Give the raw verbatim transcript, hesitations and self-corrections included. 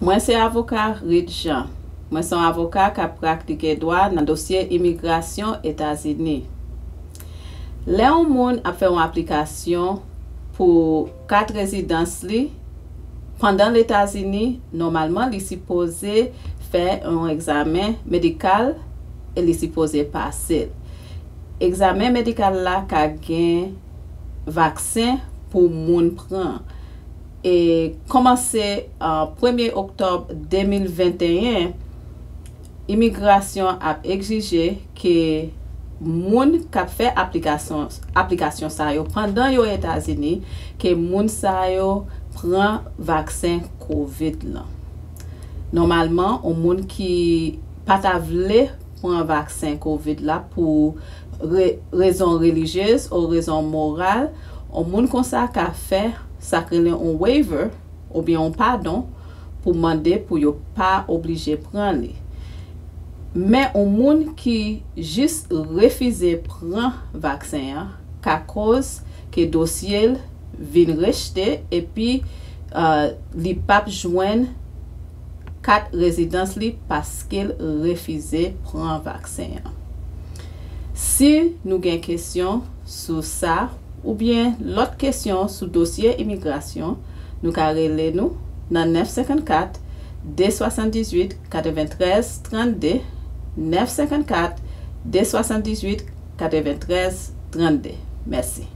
Mwen se avoka Reed Jean. Mwen se yon avoka k ap pratike dwa nan dosye imigrasyon Etazini. Lè yon moun ap fè yon aplikasyon pou kat rezidans li pandan Etazini, nòmalman li sipoze fè yon egzamen medikal e li sipoze pase l. Egzamen medikal la ka gen vaksen pou moun pran. E kòmanse uh, premye oktòb de mil venteyen, imigrasyon ap egzije ke moun k ap fè aplikasyon, aplikasyon sa yo pandan yo Etazini, ke moun sa yo pran vaksen kovid lan. Nòmalman, yon moun ki pa ta vle pran vaksen kovid la pou re, rezon relijyez ou rezon moral, yon moun konsa ka fè sa k rele yon waiver oubyen yon padon pou mande pou yo pa oblije pran li. Men yon moun ki jis refize pran vaksen an ka koz ke dosye l vin rejte epi uh, li p ap jwenn kat rezidans li paske l refize pran vaksen an. Si nou gen kesyon sou sa oubyen lòt kesyon sou dosye imigrasyon, nou ka rele nou nan nèf senkannkat, de swasanndizuit, katreventrèz, trannde, nèf senkannkat, de swasanndizuit, katreventrèz, trannde. Mèsi.